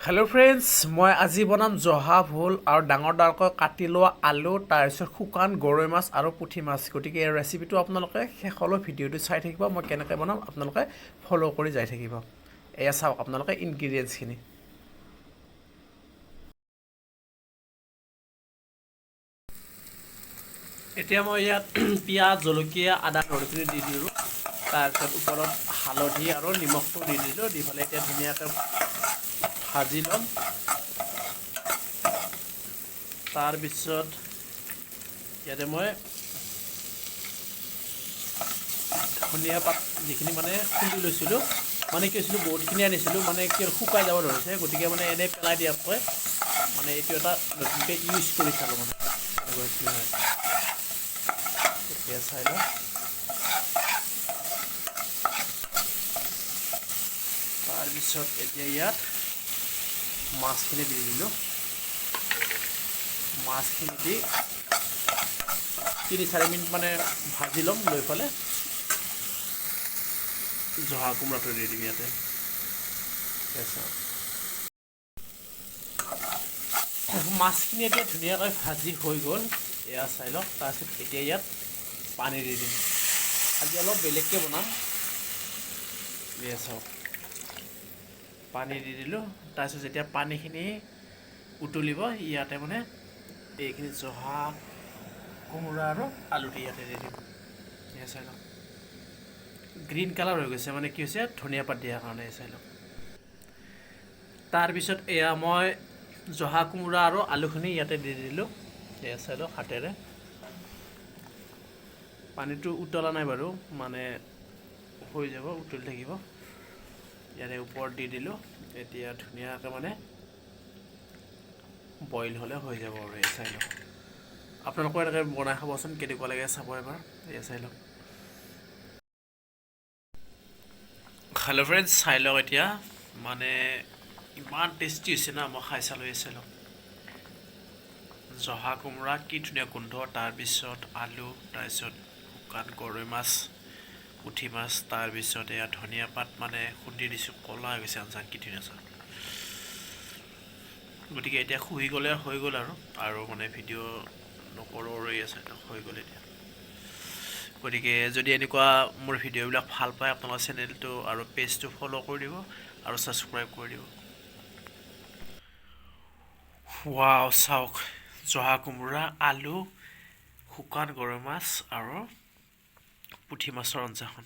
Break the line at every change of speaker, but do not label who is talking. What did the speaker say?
Hello' friends, মই আজি বনাম জহা ভোল আৰু ডাঙৰ ডাঙৰকৈ কাটি লোৱা আলু, তাৰপিছত শুকান গৰৈ মাছ আৰু পুঠি মাছ। গতিকে এই ৰেচিপিটো আপোনালোকে শেষলৈ ভিডিঅ'টো চাই থাকিব। মই কেনেকৈ বনাম আপোনালোকে ফ'ল' কৰি যাই থাকিব। এয়া চাওক আপোনালোকে ইনগ্ৰিডিয়েণ্টছখিনি। এতিয়া মই ইয়াত পিঁয়াজ, জলকীয়া, আদা, নহৰুখিনি দি দিলোঁ। তাৰপিছত ওপৰত হালধি আৰু নিমখটো দি দিলোঁ। দি পেলাই এতিয়া ধুনীয়াকৈ ভাজি ল'ম। তাৰপিছত ইয়াতে মই ধনিয়া পাত যিখিনি মানে খুন্দি লৈছিলোঁ, মানে কি হৈছিলোঁ, বহুতখিনি আনিছিলোঁ, মানে কি শুকাই যাব ধৰিছে। গতিকে মানে এনেই পেলাই দিয়াতকৈ মানে এইটো এটা নতুনকৈ ইউজ কৰি চালোঁ, মানে এনেকুৱা কি হয় এতিয়া চাই লওঁ। তাৰপিছত এতিয়া ইয়াত মাছখিনি দি দিলোঁ। মাছখিনি দি 3-4 মিনিট মানে ভাজি ল'ম। লৈ পেলাই জহা কোমোৰাটো দি দিম ইয়াতে। মাছখিনি এতিয়া ধুনীয়াকৈ ভাজি হৈ গ'ল, এয়া চাই লওক। তাৰপিছত এতিয়া ইয়াত পানী দি দিম। আজি অলপ বেলেগকৈ বনাম। এয়া চাওক, পানী দি দিলোঁ। তাৰপিছত যেতিয়া পানীখিনি উতলিব, ইয়াতে মানে এইখিনি জহা কোমোৰা আৰু আলুটি ইয়াতে দি দিম। এয়া চাই লওক, গ্ৰীণ কালাৰ হৈ গৈছে, মানে কি হৈছে, ধনিয়া পাত দিয়াৰ কাৰণে। চাই লওক। তাৰপিছত এয়া মই জহা কোমোৰা আৰু আলুখিনি ইয়াতে দি দিলোঁ। এয়া চাই লওক। হাতেৰে পানীটো উতলা নাই বাৰু, মানে হৈ যাব, উতলি থাকিব। ইয়াৰে ওপৰত দি দিলোঁ। এতিয়া ধুনীয়াকৈ মানে বইল হ'লে হৈ যাব আৰু। এই চাই লওক। আপোনালোকৰ এনেকৈ বনাই খাবচোন, কেনেকুৱা লাগে চাব এবাৰ। এয়া চাই লওক। হেল্ল' ফ্ৰেণ্ডছ, চাই লওক। এতিয়া মানে ইমান টেষ্টি হৈছে না, মই খাই চালোঁ। এই চাই লওক, জহা কোমোৰা কি ধুনীয়া গোন্ধ, তাৰপিছত আলু, তাৰপিছত শুকান গৰৈ মাছ, পুঠি মাছ, তাৰপিছত এয়া ধনিয়া পাত মানে খুন্দি দিছোঁ। ক'লা হৈ গৈছে আঞ্জা, কি ধুনীয়া চাহ। গতিকে এতিয়া শুহি গ'লে হৈ গ'ল আৰু মানে ভিডিঅ' নকৰোঁ আৰু। এই আছে, হৈ গ'ল এতিয়া। গতিকে যদি এনেকুৱা মোৰ ভিডিঅ'বিলাক ভাল পায়, আপোনালোকৰ চেনেলটো আৰু পেজটো ফ'ল' কৰি দিব আৰু ছাবস্ক্ৰাইব কৰি দিব। ৱাও, চাওক, জহা কোমোৰা, আলু, শুকান গৰৈ মাছ আৰু পুঠি মাছৰ আঞ্জাখন।